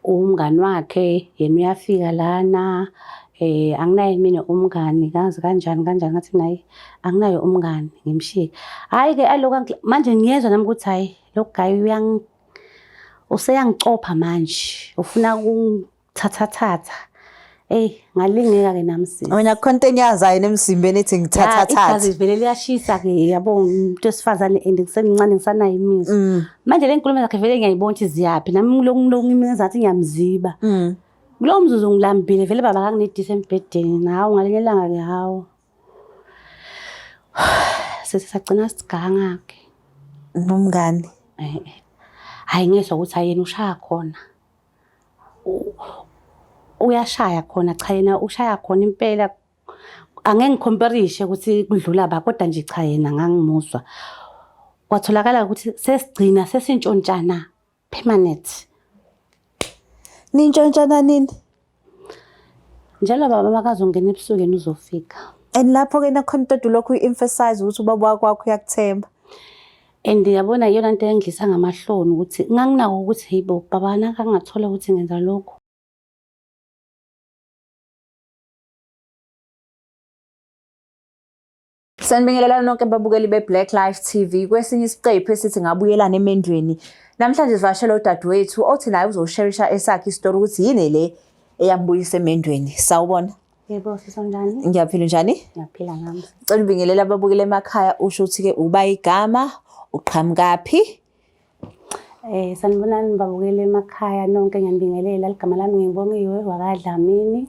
Umngani wakhe yena uyafika lana, anginaye mina umngani, ngazi kanjani kanjani, ngathi naye anginaye umngani, ngimshiye. Hhayi-ke alokhu manje ngiyezwa nami ukuthi hhayi lo guy useyangicopha manje, ufuna ukungithathathatha. Eyi, ngalingeka-ke nami sisi. Wena kukhona into enyazayo nemzimbeni ethi ngithathathatha. Igazi vele liyashisa-ke yabo, umuntu wesifazane and ngisemncane ngisanayo imizwa. Manje le nkulumo zakhe vele ngiyayibona ukuthi ziyaphi, nami lokhu ngimenza ngathi ngiyamziba. Kulowo mzuzu ngilambile vele baba akanginedisa embhedeni, hawu ngalinye ilanga-ke hawu. Sese sagcina siganga-ke. Nomngani? Hhayi ngezwa ukuthi hhayi yena ushaya khona. Uyashaya khona, cha yena ushaya khona impela. Angeke ngikhomperishe ukuthi kudlula ba, kodwa nje cha yena ngangimuzwa. Kwatholakala ukuthi sesigcina sesintshontshana permanent. Nintshontshana nini? Njalo baba makazongena ebusuku yena uzofika. And lapho-ke nakhona into ulokhu uyi-emphasize ukuthi ubaba wakho uyakuthemba. And yabona iyona nto engidlisa ngamahloni ukuthi nganginako ukuthi hey bo baba nakangathola ukuthi ngenza lokhu. Sanibingelela nonke babukeli be-Black Life TV kwesinye isiqephu esithi ngabuyelana emendweni. Namhlanje sivakashela udadewethu othi naye uzosherisha esakhe isitori ukuthi yini le eyambuyisa emendweni. Sawubona. Yebo, sisi unjani? Ngiyaphila, unjani? Ngiyaphila nami. Cela ubingelela ababukeli emakhaya usho ukuthi-ke uba igama, uqhamukaphi? Sanibonani babukeli emakhaya nonke, ngiyanibingelela. Ligama lami ngiBongiwe wakaDlamini.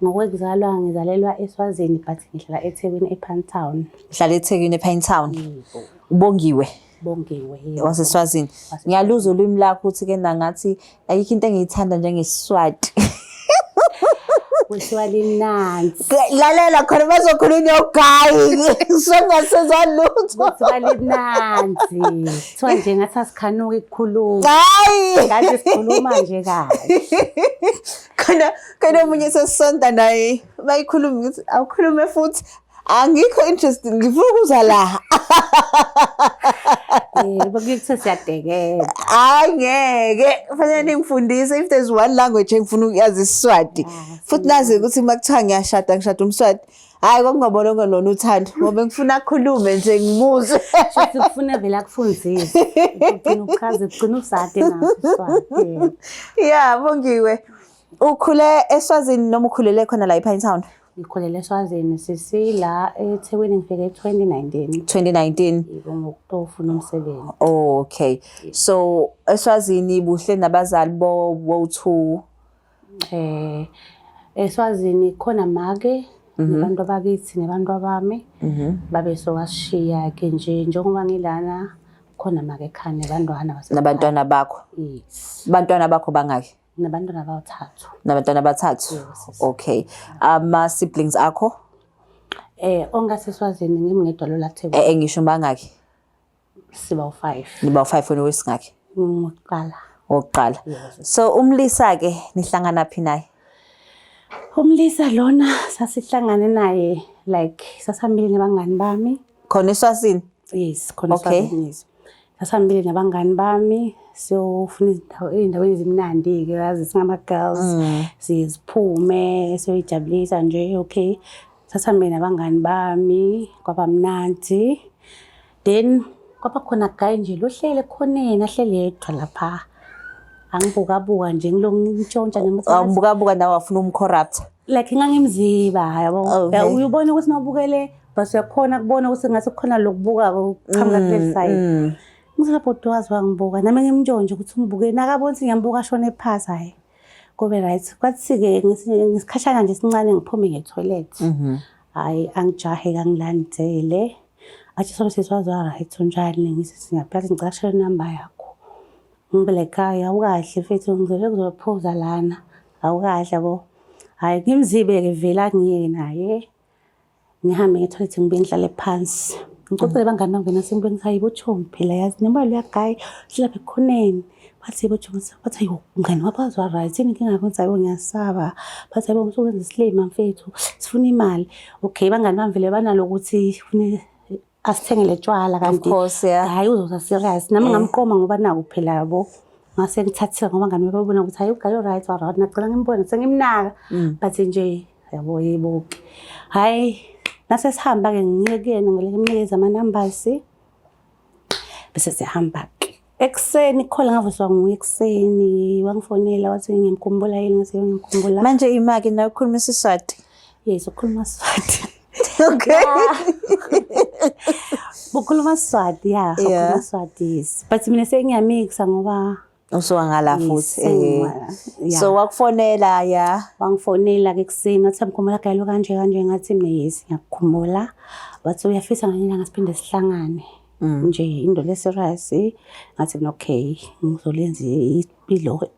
Ngokwekuzalwa ngizalelwa eSwazini but ngihlala eThekwini ePinetown. Uhlala eThekwini ePinetown. Yebo. Ubongiwe. Bongiwe, yebo. WaseSwazini. Ngiyaluzwa ulwimi lakho ukuthi ke nangathi ayikho into engiyithanda njengeSiswati. Kuthiwa limnandi. Lalela khona bazokhulunywa ugayi. Songasezwa lutho. Kuthiwa limnandi. Kuthiwa nje ngathi asikhanuki ukukhuluma. Hayi. Kanti sikhuluma nje kahle. Khona khona omunye sesisonta naye bayikhuluma ngithi awukhulume futhi. Angikho interested, ngifuna ukuza la. Bekuye kuthiwe siyadekela. Hayi ngeke, kufanele ningifundise if there's one language engifuna ukuyazi isiSwati. Futhi nazi ukuthi uma kuthiwa ngiyashada ngishada umSwati. Hayi kwakungabona nona uthando ngoba ngifuna akhulume nje ngimuzwe. Shuthi kufuna vele akufundise. Ugcina uchaze, ugcina usade naso isiSwati. Yeah, Bongiwe. Ukhule eSwazini noma ukhulele khona la ePinetown? Ngikhulele eSwazini sisi, la eThekwini ngifike 2019. 2019. Yebo, ngokutofuna umsebenzi. Okay. So eSwazini buhle nabazali bo bo-two. eSwazini khona make nabantu abakithi nebantu abami. Babe sowashiya ke nje njengoba ngilana khona make ekhaya nebantwana basekhaya. Nabantwana bakho. Yes. Bantwana bakho bangaki? Nabantwana abathathu. Nabantwana abathathu. Yes. Okay. Ama siblings akho? Ongaseswazini ngimngedwa lo la eThekwini. Ngisho bangaki? Siba u5. Niba u5, wena wesingaki? Ngokuqala. Wokuqala. Yes. So umlisa ke nihlangana phi naye? Umlisa lona sasihlangane naye like sasihambile nabangani bami. Khona eSwazini? Yes, khona Okay. eSwazini, yes. Sasihambile nabangani bami siyofuna izindawo ey'ndaweni ezimnandi-ke, yazi singama-girls, siye siphume siyoyijabulisa nje, okay. Sasihambile nabangani bami kwaba mnandi. Then kwaba khona guy nje lohlele ekhoneni ahleli yedwa lapha. Angibukabuka nje ngilokhu ngintshontsha nami ukuthi ngathi- Awubukabuka nawe wafuna umcorrupt. Like ngangimziba yabo. Okay. Uyubona ukuthi nawubukele bese uyakhona kubona ukuthi ngathi kukhona lokubukako kuqhamuka kuleli side. Ngithi lapho wazi wangibuka nami ngimntshontshe ukuthi ungibuke, nakabona ukuthi ngiyambuka ashone phasi, hhayi kube right. Kwathi-ke ngesikhashana nje esincane ngiphume nge-toilet, hhayi angijahe kangilandele, athi solo sisi wazi wa-right unjani, ngithi ngiyaphila, athi ngicela share inamba yakho. Ngibe like hhayi awukahle mfethu, ngizele kuzophuza lana, awukahle yabo. Hhayi ngimzibe-ke vele angiyeke naye. Ngihambe nge-toilet ngibuye ngihlale phansi. Ngixoxele abangani bami ngena sengibuye ngithi hayi bo chomi phela yazi noma loya guy uhlala lapha ekhoneni. Bathi yebo chomi, bathi hayi mngani wakho wazi wa-right yini inkinga yakho? Ngithi hayi bo ngiyasaba. Bathi hayi bo usuwenza isilima mfethu, sifuna imali. Okay, abangani bami vele banalo ukuthi fune asithengele tshwala Of kanti course, yeah. hhayi uzoza serious. Nami ngamqoma ngoba naku phela yabo. Ngase ngithatheka ngoba ngani babona ukuthi hayi u-guy right alright, nagcina ngimbona sengimnaka. But nje yabo, yebo ke, hayi, nase sihamba ke, ngiye kuyena, ngile ngimnikeza ama numbers, bese sihamba ke. Ekuseni khona ngavuswa nguye ekuseni, wangifonela wathi ngiyamkhumbula yini, ngathi ngiyamkhumbula. Manje imaki nawe ukhuluma isiSwati? Yes, ukhuluma Swati. Okay. Ukhuluma Swati, yeah. Ukhuluma Swati, yes, but mina sengiyamixa ngoba Usuka ngala Yes, futhi. Yeah. So wakufonela, ya? Wangifonela ke ekuseni, wathi amkhumbula gayelo kanje kanje, ngathi mina yes, ngiyakukhumbula. Wathi uyafisa ngelinye ilanga siphinde sihlangane nje, into le-serious. Ngathi mina okay, ngizolenza ilo,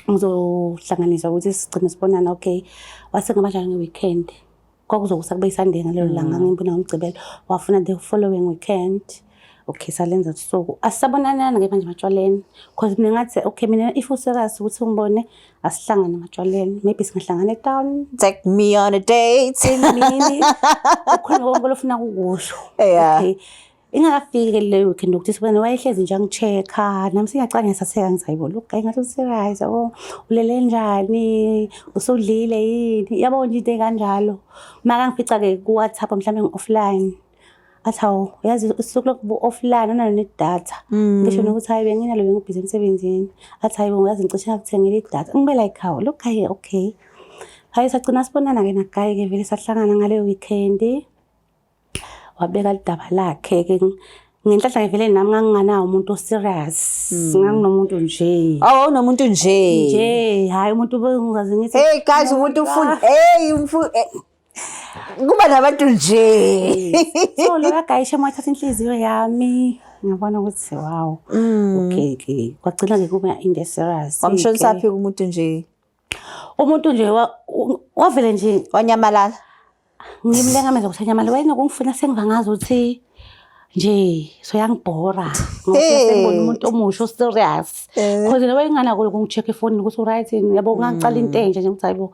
ngizohlanganisa ukuthi sigcine sibonana. Okay, wase ngaba njani nge-weekend? Kwakuzokusa kube i-Sunday ngalelo langa, ngibona ngoMgcibelo, wafuna the following weekend. Okay, salenza usuku, asisabonanana-ke manje ematshwaleni, cause mina ngathi okay, mina if u-serious ukuthi ungibone, asihlangane ematshwaleni, maybe singahlangana e-town. Take me on a date. Emini ukhona konke lofuna kukusho. Okay, ingakafiki ke leyo weekend ukuthi sibone, wayehlezi nje angi-check-a, nami sengiyacala ngiyasatheka, ngithi hayibo, look, ngathi u-serious, yabo, ulele njani, usudlile yini, yabo nje into ey'kanjalo. Maka ngifica-ke ku-WhatsApp mhlawumbe ngi-offline, athi hawu, yazi usuku lokhu bu-offline unalo nedatha, ngisho nokuthi hayi, benginalo, bengibhizi emsebenzini. Athi hayi bo, yazi ngicishe ngakuthengela idatha. Ngibe like, hawu, look, hayi, okay, hayi, sagcina sibonana-ke na-guy-ke vele, sahlangana ngaleyo weekend, wabeka lidaba lakhe-ke. Ngenhlanhla-ke vele nami nganginganawo umuntu o-serious, nganginomuntu nje. Oh, unomuntu nje. Nje, hhayi, umuntu bengizaze ngithi Hey guys, umuntu ufuna, hey, kuba nabantu nje. So loya guy shame wathatha inhliziyo yami, ngabona ukuthi wow, okay ke, kwagcina-ke kuba into serious. Wamshonisa phi umuntu nje? Umuntu nje wavele nje Wanyamalala. Ngimlengameza ukuthi anyamala, wayenokungifuna sengiva ngazi ukuthi nje soyangibhora ngoba sengibona umuntu omusha o-serious, cause yena wayenganako ukungi-check efonini ukuthi u-right yini, yabo. Ngangicala into entsha nje ukuthi hayibo,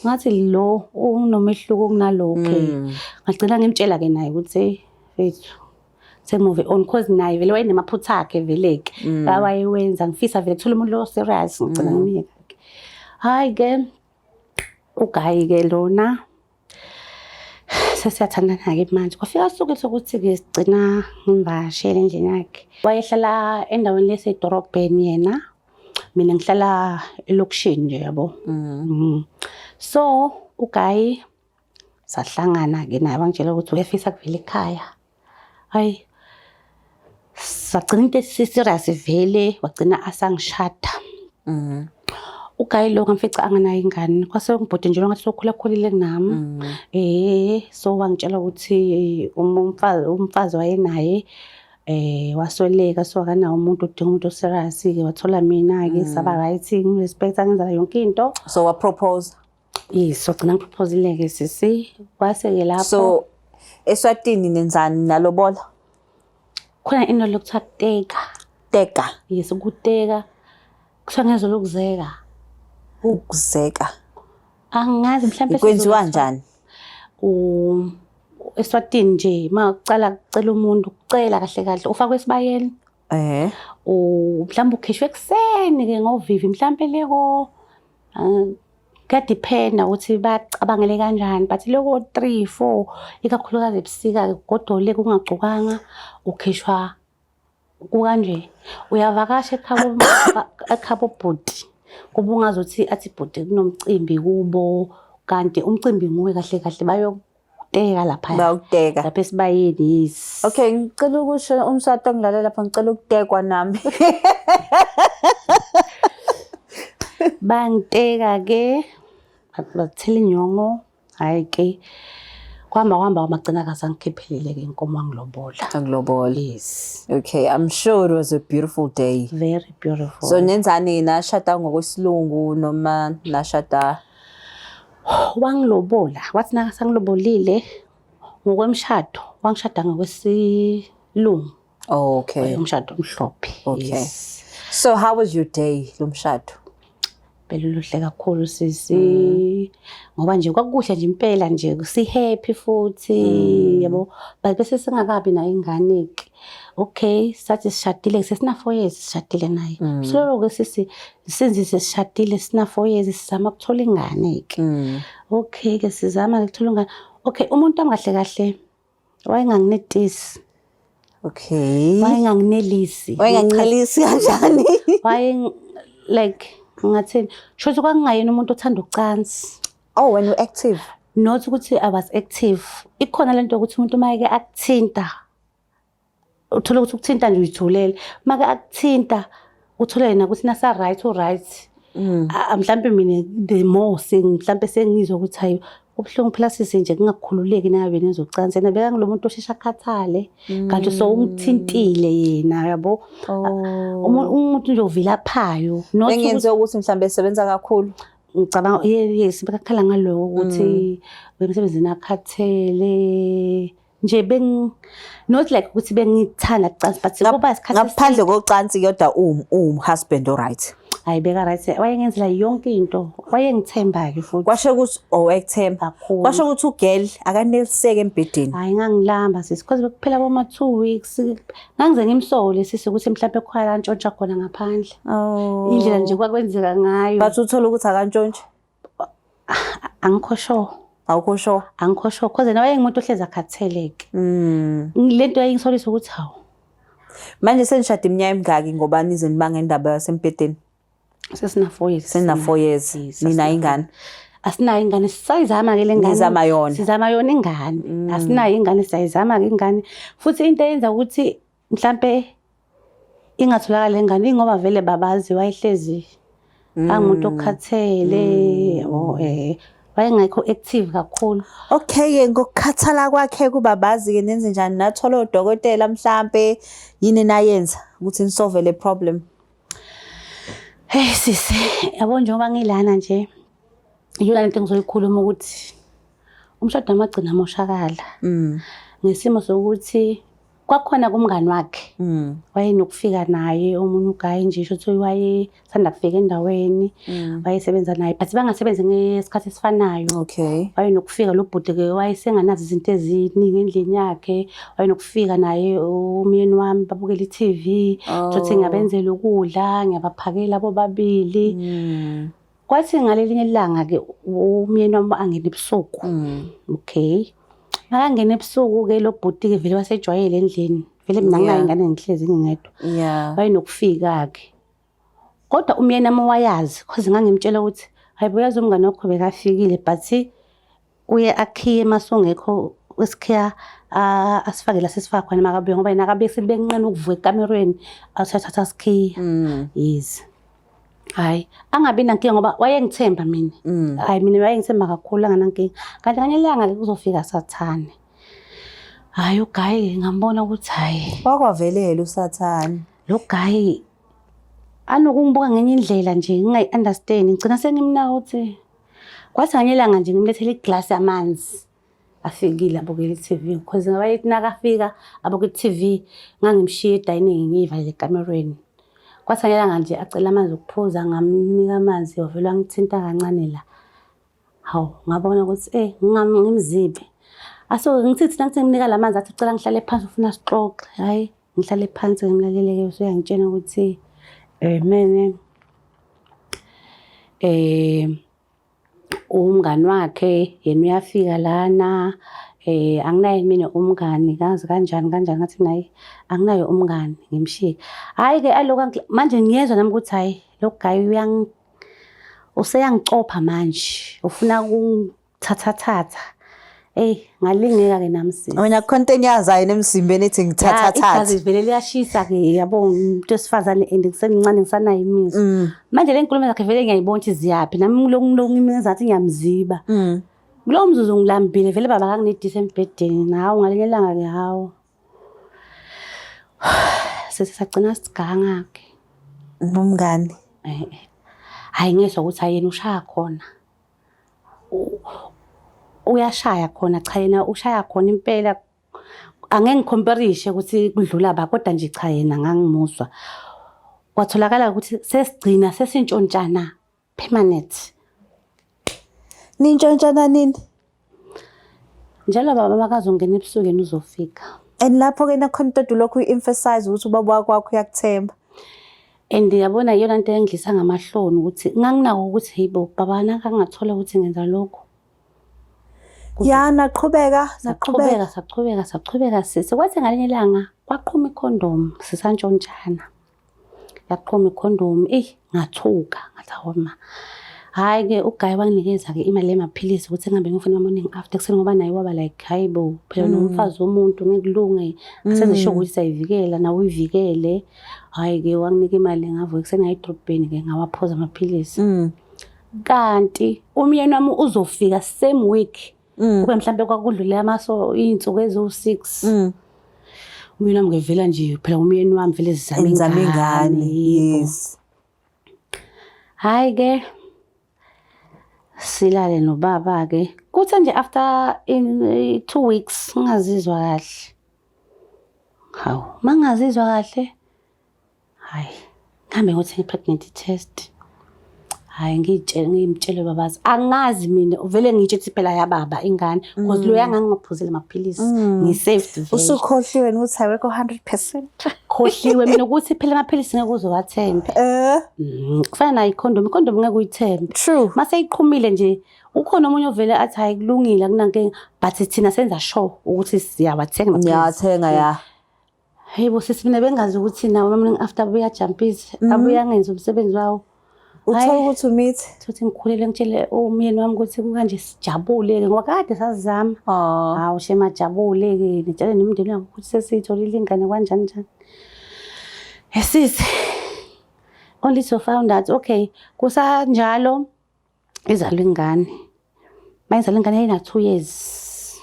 ngathi lo unomehluko kunalo. Okay, ngagcina ngimtshela-ke naye ukuthi fethu, se-move on, cause naye vele wayenemaphutha akhe vele-ke awayewenza, ngifisa vele kuthola umuntu lo serious, ngigcina ngimyeka-ke. Hhayi-ke, u-guy-ke lona sesiyathandana-ke manje, kwafika usuku sokuthi-ke sigcina ngimvakashele endlini yakhe. Wayehlala endaweni lesedorobheni yena, mina ngihlala elokishini nje, yabo. So u-guy sahlangana-ke naye, wangitshela ukuthi uyafisa kuvela ekhaya. Hayi, sagcina into esi-serious vele, wagcina asangishada. U-guy lo ngamfica anganayo ingane, kwase ngibhode nje ngathi sokhula khulile kunami. So wangitshela ukuthi umfazi wayenaye wasweleka, so akanawo umuntu, udinga umuntu o-serious ke, wathola mina ke, saba right, ngi-respect, angenzela yonke into. So wa-propose? Yes, wagcina ngi-propose-ile ke sisi, kwase ke lapho So eSwatini nenzani, nalobola? Khona into lokuthiwa kuteka. Teka. Yes, ukuteka kuthiwa ngezwe lokuzeka. Ukuzeka. Angazi mhlawumbe. Kwenziwa njani? ESwatini nje uma ucala kucela umuntu, ukucela kahle kahle ufakwe esibayeni. Mhlawumbe ukhishwe ekuseni ke ngovivi, mhlawumbe leko kuya-depend-a ukuthi bacabangele kanjani, but loko 3 4, ikakhulukazi ebusika-ke, kugodole kungagcokanga, ukhishwa kukanje, uyavakasha ekhabo, ekhabo bhuti, kuba ungazuthi athi bhuti kunomcimbi kubo, kanti umcimbi nguwe kahle kahle, bayokuteka lapha. Bayokuteka. Lapha esibayeni, yes. Okay, ngicela ukusho umswati ongilalela lapha, ngicela ukutekwa nami. Bangiteka ke, bathela inyongo, hhayi ke, kwahamba kwahamba, kwamagcina kasangikhiphelile ke inkomo, wangilobola. Angilobola. Yes. Okay, I'm sure it was a beautiful day. Very beautiful. So nenzani, nashada ngokwesilungu noma nashada? Wangilobola, wathi nakasangilobolile ngokwemshado, wangishada ngokwesilungu. Oh, okay. Umshado omhlophe. Okay. Yes. So how was your day, lo mshado? Beluluhle kakhulu sisi. Ngoba nje kwakukuhle nje impela nje si-happy futhi yabo. But bese singakabi nayo ingane-ke. Okay, sathi sishadile sesina 4 years sishadile naye. Silolo-ke sisi since sesishadile sina 4 years sizama ukuthola ingane-ke. Okay-ke sizama-ke ukuthola ingane. Okay, umuntu wami kahle kahle wayenganginetisi. Wayenganginelisi. Wayenganginelisi kanjani? Waye like ngathini? Shuthi kwakungayena umuntu othanda ucansi. Oh, when you active. Not ukuthi I was active. Ikhona lento yokuthi umuntu uma eke akuthinta uthole ukuthi ukuthinta nje uyithulele. Make akuthinta uthole yena ukuthi nasa right u right. Mhlambe mina the more mhlambe sengizwa ukuthi hayi kubuhlungu phela sisi nje kungakhululeki nabe nezocansi. Yena beka ngilo muntu osheshe akhathale kanti so ungithintile yena yabo. Umuntu nje ovilaphayo. Not Bengenze ukuthi mhlambe esebenza kakhulu. Ngicabanga yes bekakhala ngaloko ukuthi emsebenzini akhathele nje beng not like ukuthi bengithanda kucansi but kuba isikhathi Ngaphandle kocansi kodwa husband o right. Hayi beka right, wayengenzela yonke into, wayengithemba ke futhi. Kwasho ukuthi owekuthemba. Kakhulu. Kwasho ukuthi ugirl akaneliseke embhedeni. Hayi ngangilamba sisi because bekuphela boma 2 weeks ngangize ngimsole sisi ukuthi mhlawumbe khona la ntshontsha khona ngaphandle. Indlela nje kwakwenzeka ngayo. But uthola ukuthi akantshontshe? Angikho sure. Awukho sure? Angikho sure because yena wayengumuntu ohlezi akhatheleke. Lento yayingisolisa ukuthi hawu. Manje senishade iminyaka emingaki ngoba nize nibanga indaba yasembhedeni? Sesina 4 years. Sesina 4 years. Yes, Ninayo ingane? Asinayo ingane, sisayizama ke le ngane. Nizama yona? Sizama yona ingane. Asinayo ingane, siyayizama ke ingane. Futhi into eyenza ukuthi mhlambe ingatholakali ingane ingoba vele babazi wayehlezi angumuntu okhathele oh wayengekho active kakhulu. Okay ke ngokukhathala kwakhe kubabazi ke nenze njani, nathola odokotela mhlambe yini nayenza ukuthi nisolve le problem? Hey sisi, yabo njengoba ngilana nje iyona lento engizoyikhuluma ukuthi umshado wami wagcina moshakala. Ngesimo sokuthi kwakhona kumngani wakhe. Wayenokufika naye omunye uguy nje sho ukuthi wayesanda kufika endaweni, wayesebenza naye but bangasebenzi ngesikhathi esifanayo. Wayenokufika lo bhuti ke wayesenganazo izinto eziningi endlini yakhe, wayenokufika naye umyeni wami babukela i-TV, thothi ngiyabenzela ukudla, ngiyabaphakela bobabili. Kwathi ngalelinye ilanga ke umyeni wami angena ebusuku. Okay. Makangena ebusuku ke lo bhuti ke vele wasejwayele endlini. Vele mina nginayo ingane ngihlezi ngingedwa. Wayenokufika ke. Kodwa umyeni wami wayazi because ngangimtshela ukuthi hayibo yazi umngane wakho bekafikile but uye akhiye masongekho esikhiya asifake la sesifaka khona makabuye ngoba yena akabe sebenqena ukuvuka ekamerweni athatha sikhiya. Yes. Hayi, angabi nankinga ngoba wayengithemba mina. Hayi mina wayengithemba kakhulu anganankinga. Kanti nganye ilanga ke kuzofika Sathane. Hayi uguy ngambona ukuthi hayi. Wakwavelela uSathane. Lo guy anokungibuka ngenye indlela nje ngingayi understand. Ngicina sengimnaka ukuthi kwathi nganye ilanga nje ngimlethele iglass yamanzi. Afikile abukela i-TV because ngoba yethi nakafika abuka i-TV ngangimshiya edining ngiyivalele ekamerweni. Kwathi nganye ilanga nje acela amanzi okuphuza ngamnika amanzi wavele wangithinta kancane la. Hawu ngabona ukuthi ngimzibe. Asuke ngithi thina ngithi ngimnika la manzi athi ucela ngihlale phansi ufuna sixoxe. Hayi ngihlale phansi ngimlalele ke usuyangitshela ukuthi mene umngani wakhe yena uyafika lana anginaye mina umngani ngazi kanjani kanjani ngathi naye anginaye umngani ngimshiye. Hayi ke aloku manje ngiyezwa nami ukuthi hayi lo guy useyangicopha manje ufuna ukuthathathatha. Ey ngalingeka ke nami sisi. Wena khonto enyazayo nemzimbeni ethi ngithathathatha. Igazi vele liyashisa ke yabo umuntu wesifazane and ngisemncane ngisanayo imizwa. Manje le nkulumo zakhe vele ngiyayibona ukuthi ziyaphi nami lokhu ngimenza ngathi ngiyamziba. Kulowo mzuzu ngilambile vele baba kanginedisa embhedeni nawe ngalinye ilanga ke hawo. Sese sagcina siganga ke. Nomngani. Hayi ngezwa ukuthi ayena ushaya khona. Uyashaya khona cha yena ushaya khona impela. Angeke ngicomparishe ukuthi kudlula ba kodwa nje cha yena ngangimuzwa. Kwatholakala ukuthi sesigcina sesintshontshana. Permanent. Nintshontshana nini? Njalo baba makazongena ebusuku yena uzofika. And lapho-ke nakhona into ulokhu uyi-emphasize ukuthi ubaba wakho uyakuthemba. And yabona iyona nto engidlisa ngamahloni ukuthi nganginako ukuthi hey bo baba nakangathola ukuthi ngenza lokhu. Ya naqhubeka naqhubeka. Saqhubeka saqhubeka saqhubeka sisi. Kwathi ngalinye ilanga kwaqhuma ikhondomu sisantshontshana. Yaqhuma ikhondomu eyi ngathuka ngathi hawu ma. Hhayi-ke uGayi wanginikeza-ke imali yamaphilisi ukuthi ngihambe ngiyofuna ama-morning after ekuseni ngoba naye waba like hayi bo phela nomfazi womuntu ngeke kulunge asenze sure ukuthi siyayivikela nawe uyivikele. Hhayi-ke wanginika imali ngavuka ekuseni ngaya edrobheni-ke ngawaphuza amaphilisi. Kanti umyeni wami uzofika same week. Kube mhlampe kwakudlule amaso iy'nsuku eziwu-6. Umyeni wami ngevela nje phela umyeni wami vele sizame Nizame ingane. Yes. Hhayi ke silale nobaba ke. Kuthe nje after in 2 weeks ngingazizwa kahle. Hawu, mangazizwa kahle hayi ngihambe ngothenga i-pregnancy test. Hayi ngiyitshele ngimtshele babazi angazi mina vele ngitshe ukuthi phela yababa ingane because lo yangangingaphuzile amaphilisi ngi-saved vele. Usukhohliwe ukuthi awekho 100%. Khohliwe mina ukuthi phela amaphilisi ngeke uze uwathembe. Kufana nayo ikhondomu, ikhondomu ngeke uyithembe. True. Mase iqhumile nje ukhona omunye ovele athi hayi kulungile akunankinga but thina senza sure ukuthi siyawathenga amaphilisi. Ngiyawathenga ya. Hey bo sisi mina bengazi ukuthi nawo morning after abuya jumpisa abuya ngenza umsebenzi wawo. Uthola ukuthi umithi. Thothi ngikhulele ngitshele umyeni wami ukuthi kukanje sijabule ke ngoba kade sazama. Oh. Hawu shema jabule ke nitshele nomndeni wakho ukuthi sesiyitholile ingane kanjani njani. Sisi only to found out okay kusanjalo izalwa ingane. Mayizalwa ingane yayina 2 years.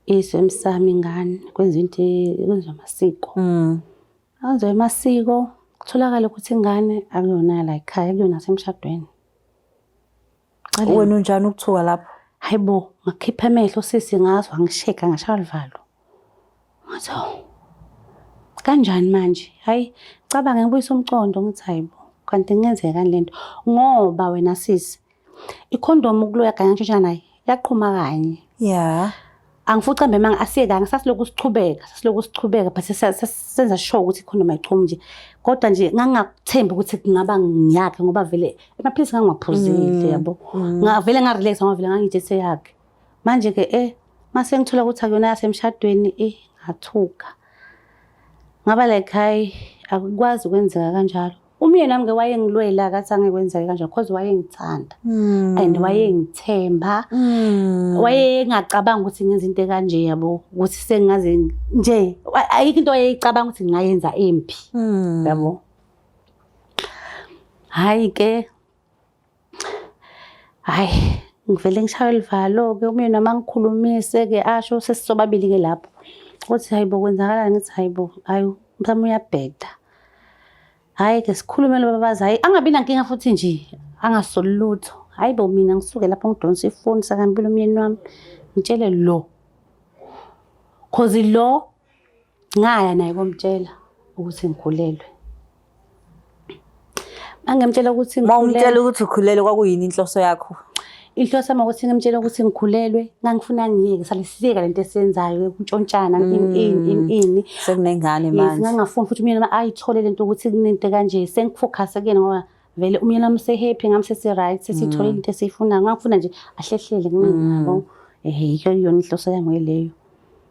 Isemsamo ingane kwenziwa into kwenziwa amasiko. Kwenziwa amasiko kutholakala ukuthi ingane akuyona la ekhaya kuyona semshadweni. Wena unjani ukuthuka lapho? Hayibo ngakhipha amehlo sisi ngazwa ngisheka ngashaya livalo. Ngathi hawu kanjani manje? Hayi cabanga ngibuyisa umcondo ngithi hayibo kanti kungenzeka kani lento ngoba wena sisi ikhondomu kuloya ganya ngitshontshana naye yaqhuma kanye. Yeah. Angifuni ucambe manga asiyekanga sasilokhu sichubeka sasilokhu sichubeka but senza sure ukuthi ikhondomu ayichumi nje kodwa nje ngangingakuthembi ukuthi kungaba ngiyakhe ngoba vele amaphilisi ngangiwaphuzile yabo. Ngavele nga-relax ngoba vele ngangitshe yakhe. Manje ke mase ngithola ukuthi akuyona yasemshadweni ngathuka. Ngaba like hayi akukwazi ukwenzeka kanjalo. Umyeni wami ke wayengilwela akathi angeke kwenzeke kanjalo because wayengithanda and wayengithemba. Wayengacabanga ukuthi ngenza into ekanje yabo ukuthi sengaze nje ayikho into wayeyicabanga ukuthi ngingayenza embi yabo. Hayi ke hayi ngivele ngishaye livalo ke umyeni wami angikhulumise ke asho sesisobabili ke lapho ukuthi hayibo kwenzakalani ngithi hayibo hayi mhlawumbe uyabheda. Hhayi ke sikhulume lo babazi hhayi angabi nankinga futhi nje angasoli lutho. Hhayi bo mina ngisuke lapho ngidonsa ifoni sakampilo umyeni wami ngitshele lo. Cause lo ngaya naye komtshela ukuthi ngikhulelwe. Mangimtshela ukuthi Uma umtshela ukuthi ukhulelwe kwakuyini inhloso yakho? Inhloso yami ukuthi ngimtshele ukuthi ngikhulelwe, ngangifuna ngiyeke sale siyeka lento esiyenzayo yokuntshontshana ini ini ini. Sekunengane manje. Ngangingafuni futhi umyeni wami ayithole lento ukuthi kunento kanje sengifocus kuyena ngoba vele umyeni wami use-happy ngami sesi-right sesiyitholile into esiyifunayo. Ngangifuna nje ahlehlele kumina yabo. Ehhe iyona inhloso yami leyo.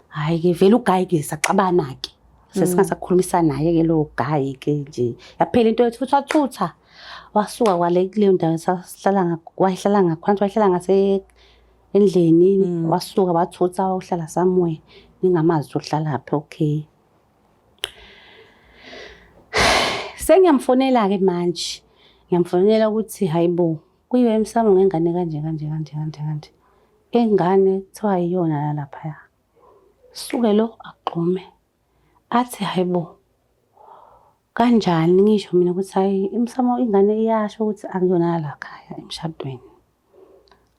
Hhayi ke vele uGayi ke saxabana ke. Sesingasakhulumisana naye ke lowo Gayi ke nje. Yaphela into yethu futhi wathutha. Wasuka kwale kuleyo ndawo sasihlala wayehlala ngakhona wayehlala ngase endlini wasuka wathutha wayohlala somewhere ngingamazi ukuthi uhlalaphi okay. Sengiyamfonela ke manje. Ngiyamfonela ukuthi hayibo kuyiwe emsamo ngengane kanje kanje kanje kanje kanje. Ingane kuthiwa iyona laphaya. Suke lo agxume athi hayibo kanjani ngisho mina ukuthi hayi emsamo ingane iyasho ukuthi akuyona la khaya emshadweni.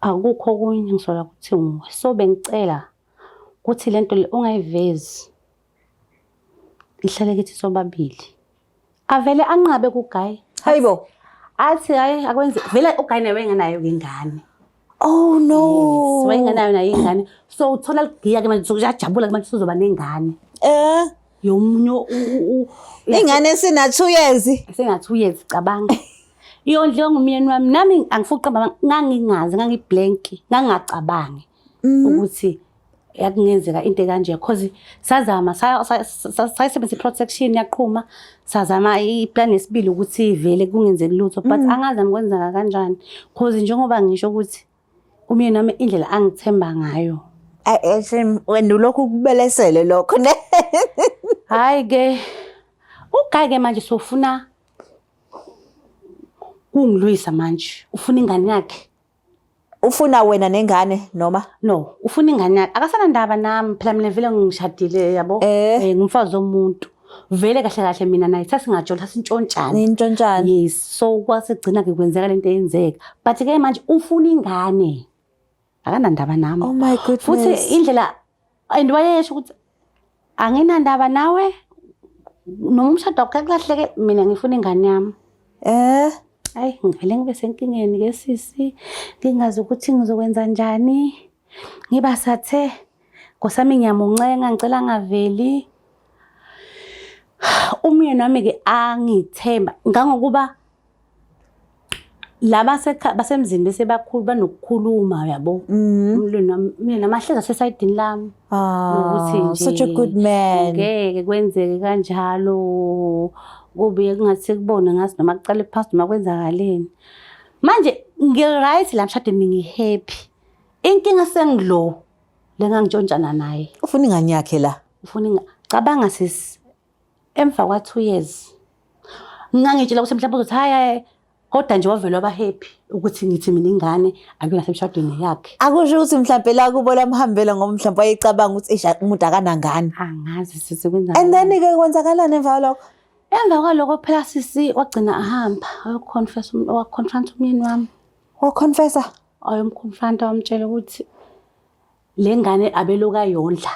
Akukho okunye ngisola ukuthi nguwe. So bengicela ukuthi lento le ungayivezi ihlale kithi sobabili. Avele anqabe kuGayi. Hayibo. Athi hayi, akwenze vele ugayine, wayengenayo ingane. Oh no. Yes, wayengenayo nayo ingane. So uthola ligiya ke manje, sokuyajabula ke manje, usuzoba nengane yomunye Ingane sina 2 years. Sena 2 years, cabanga. Iyondliwa ngumyeni wami. Nami angifuni ukuqamba, ngangingazi, ngangi-blank, ngangingacabangi ukuthi yakungenzeka into ekanje, cause sazama, sayisebenzisa i-protection, yaqhuma. Sazama i-plan yesibili ukuthi vele kungenzeki lutho, but angazi nami kwenzeka kanjani, cause njengoba ngisho ukuthi umyeni wami, indlela angithemba ngayo. Wena ulokhu kubelesele lokho ne. Hayi ke, uguy ke manje sofuna kungilwisa manje, ufuna ingane yakhe. Ufuna wena nengane noma? No, ufuna ingane yakhe, akasanandaba nami phela. Mina vele ngishadile, yabo. Ngumfazi womuntu vele. Kahle kahle mina naye sasingajola, sasintshontshana. Nintshontshana. Yes, so kwasigcina ke kwenzeka lento eyenzeka, but ke manje ufuna ingane, akanandaba nami. Oh my goodness. Futhi indlela and wayesho ukuthi anginandaba nawe noma umshado wakho yakulahleke, mina ngifuna ingane yami. Hayi, ngivele ngibe senkingeni ke sisi, ngingazi ukuthi ngizokwenza njani. Ngiba sathe nkosami, ngiyamuncenga, ngicela angaveli umyeni wami ke, angithemba ngangokuba laba basemzini bese bakhulu banokukhuluma, uyabo. Umlweni wami, umyeni wami ahlezi asesayidini lami. Ah, Ukuthi such a nje good man. Ngeke kwenzeke kanjalo, kubuye kungathi sekubona ngazi noma kuqale phansi noma kwenzakaleni. Manje ngi-right la mshadweni, ngi-happy. Inkinga sengilo lengangitshontshana naye. Ufuna ingane yakhe la. Ufuna cabanga sisi, emva kwa-2 years ngangitshela ukuthi mhlawumbe uzothi hayi hayi, kodwa nje wavele waba happy ukuthi ngithi mina ingane akuyona semshadweni yakhe. Akusho ukuthi mhlambe la kubo lamhambela ngoba mhlambe wayecabanga ukuthi eish, umuntu akanangane. Angazi sisi kwenza. And then ke kwenzakalani emva kwalokho? Emva kwalokho phela sisi, wagcina ahamba ayoconfess, waconfront umyeni wami. Waconfessa. Ayomconfronta, wamtshela ukuthi le ngane abeloku ayondla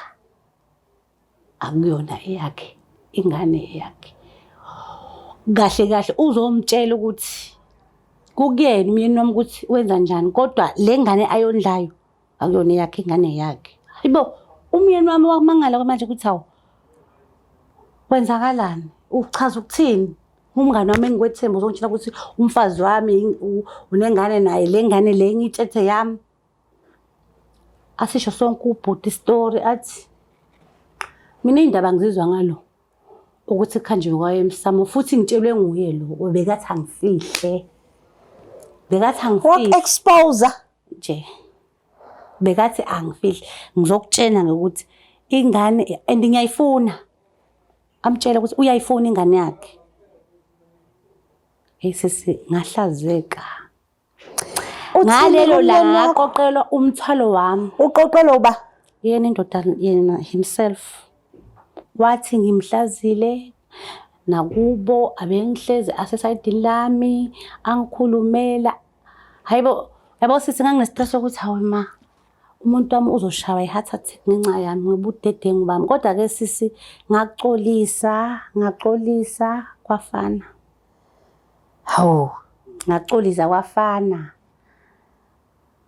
akuyona eyakhe, ingane eyakhe. Kahle kahle uzomtshela ukuthi kukuyena umyeni wami ukuthi wenza njani, kodwa le ngane ayondlayo akuyona eyakhe, ingane yakhe. Hayibo, umyeni wami wamangala manje ukuthi hawu, kwenzakalani, uchaza ukuthini umngane wami engikwethemba uzongitshela ukuthi umfazi wami unengane naye, le ngane le ngitshethe yami. Asisho sonke ubhuti story, athi mina iy'ndaba ngizizwa ngalo ukuthi kuhanjiwe kwayo emsamo, futhi ngitshelwe nguye lo bekathi angifihle, bekathi angifihle. Waku-expose. Nje bekathi angifihle, ngizokutshena ngokuthi ingane and ngiyayifuna. Amtshela ukuthi uyayifuna ingane yakhe. Hey sisi, ngahlazeka. Uthini Ngalelo kumyeni langa wakho? ngaqoqelwa umthwalo wami. Uqoqelwa uba? Yena indoda, yena himself. Wathi ngimhlazile nakubo, abengihlezi asesayidini lami angikhulumela. Hayibo, yabo sisi, nganginestress sokuthi hawe ma, umuntu wami uzoshawa i-heart attack ngenxa yami ngobudedengu bami. Kodwa-ke sisi, ngaxolisa, ngaxolisa kwafana. Hawu. Ngaxolisa kwafana.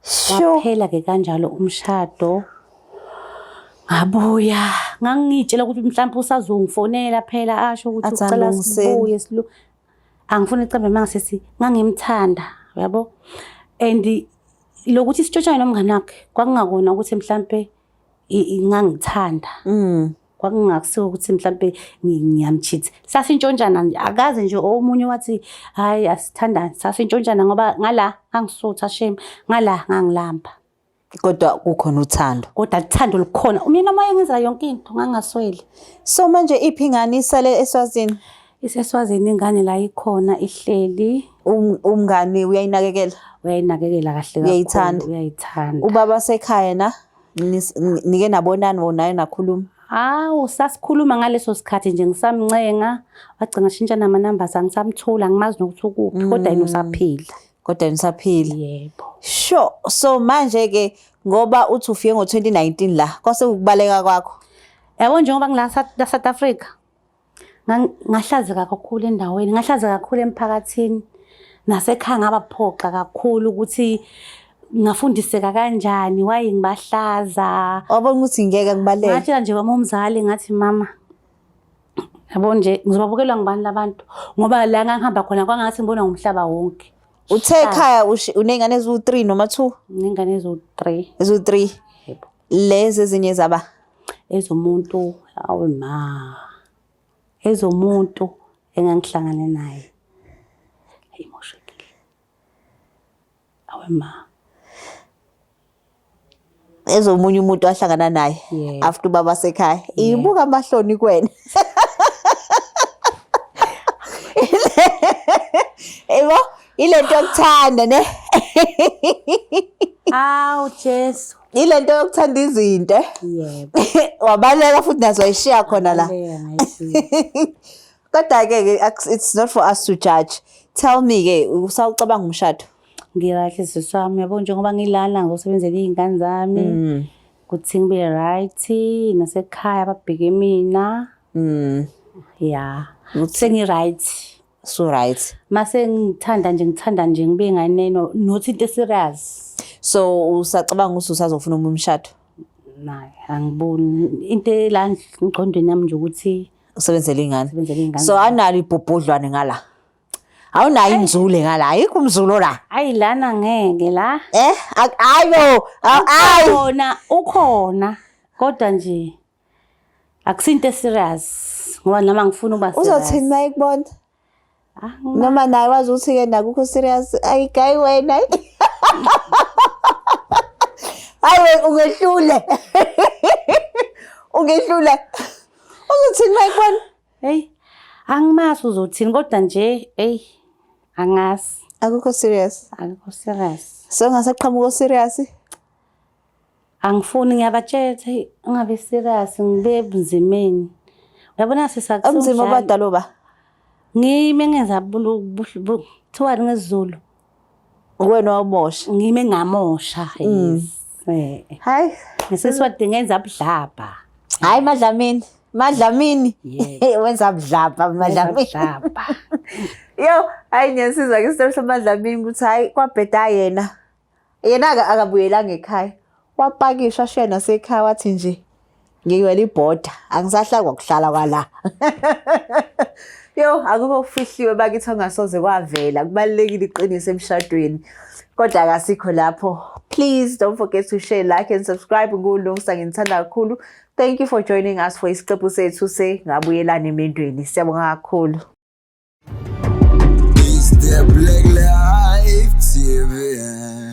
Sure. Waphela-ke kanjalo umshado. Ngabuya, ngangiyitshela ukuthi mhlawumbe usazongifonela phela asho ukuthi Athi ucela alungiseni. sibuye silu. Angifuni icembe mangisithi ngangimthanda, uyabo? And lokuthi sitshotshane nomngane wakhe kwakungakona ukuthi mhlambe ngangithanda. Kwakungakusiwo ukuthi mhlambe ngiyamcheat. Sasintshontshana nje, akaze nje omunye wathi hayi asithandani, sasintshontshana ngoba ngala ngangisutha shame, ngala ngangilamba. Kodwa kukhona uthando. Kodwa uthando lukhona. Umyeni wami wayengenzela yonke into, ngangaswele. So manje iphi ingane, isale eSwazini? Iseswazini ingane, la ikhona ihleli. Umngani uyayinakekela. Uyayinakekela kahle kakhulu. Uyayithanda. Uyayithanda. Ubaba sekhaya na nike nabonani naye nakhuluma? Hawu, sasikhuluma ngaleso sikhathi nje ngisamncenga, wagcina shintsha nama-numbers, angisamtholi, angimazi nokuthi ukuphi, kodwa yena usaphila. Kodwa yena usaphila. Yebo. Sure. So manje ke ngoba uthi ufike ngo-2019 la, kwase ukubaleka kwakho. Yabo, njengoba ngila la South Africa, ngahlazeka kakhulu endaweni, ngahlazeka kakhulu emphakathini. Nasekhaya ngabaphoxa kakhulu ukuthi ngafundiseka kanjani, waye ngibahlaza. Wabona ukuthi ngeke ngibaleke. Ngatshela nje wami umzali ngathi, mama, yabo nje ngizobabukelwa ngubani labantu, ngoba la ngangihamba khona kwangathi ngibonwa ngumhlaba wonke. Uthe ekhaya uney'ngane eziwu-3 noma 2? Nengane eziwu-3. Eziwu-3. Yebo. Lezi ezinye zaba? Ezomuntu, awe ma. Ezomuntu engangihlangane naye. Imoshekile. Awe ma. Ezomunye umuntu ahlangana naye after ubaba sekhaya. Ibuka amahloni kuwena. Yebo, ilento yokuthanda ne. Awu Jesu. Ilento yokuthanda izinto. Yebo. Wabaleka futhi nazo wayishiya khona la. Baleka ngayishiya. Kodwa-ke ke it's not for us to judge. Tell me ke, usawucabanga umshado? Ngikahle sisi wami, yabo, njengoba ngilana ngizosebenzela iy'ngane zami ukuthi ngibe right nasekhaya babheke mina. Ya, sengi-right. So right. Mase ngithanda nje, ngithanda nje ngibe nganeno, not into serious. So usacabanga ukuthi usazofuna omunye umshado? Naye angiboni into la engqondweni yami nje ukuthi usebenzele iy'ngane. Sebenzela iy'ngane. So analo ibhubhudlwane ngala? Awunayo inzule ngala? Ayikho umzulo la? Ayi, lana ngeke la. Ayo, ayi. Ukhona, ukhona, kodwa nje akusinto serious ngoba nami angifuni ukuba serious. Uzothini uma ekubona? Ah, Noma naye wazi ukuthi-ke nakukho serious. Ayi gayi wena. Hayi wena, ungehlule. Ungehlule. Uzothini uma ekubona? Hey, angimazi uzothini, kodwa nje hey, angazi. Akukho serious. Akukho serious. So ngasaqhamuka serious? Angifuni, ngiyabatshela ukuthi hey, ungabe serious, ngibe ebunzimeni. Uyabona Umzimba obadala oba? Ngime ngenza kuthiwani ngesiZulu? Wena wawumosha. Ngime ngamosha, yes. Hayi. NgesiSwati ngenza budlabha. Hayi Madlamini, Madlamini. Yebo. Wenza budlabha Madlamini. Budlabha. Yo, hayi, ngiyasizwa ke isitori saMadlamini ukuthi hayi, kwabheda yena. Yena-ke akabuyelanga ekhaya. Wapakisha ashiya nasekhaya, wathi nje ngiwela ibhoda, angisahlali kwakuhlala kwala. Yo, akukho okufihliwe bakithi ongasoze kwavela. Kubalulekile iqiniso emshadweni. Kodwa akasikho lapho. Please don't forget to share, like and subscribe. Ngulungisa, nginithanda kakhulu. Thank you for joining us for isiqephu sethu sengabuyelana emendweni. Siyabonga kakhulu. It's the Black Life TV.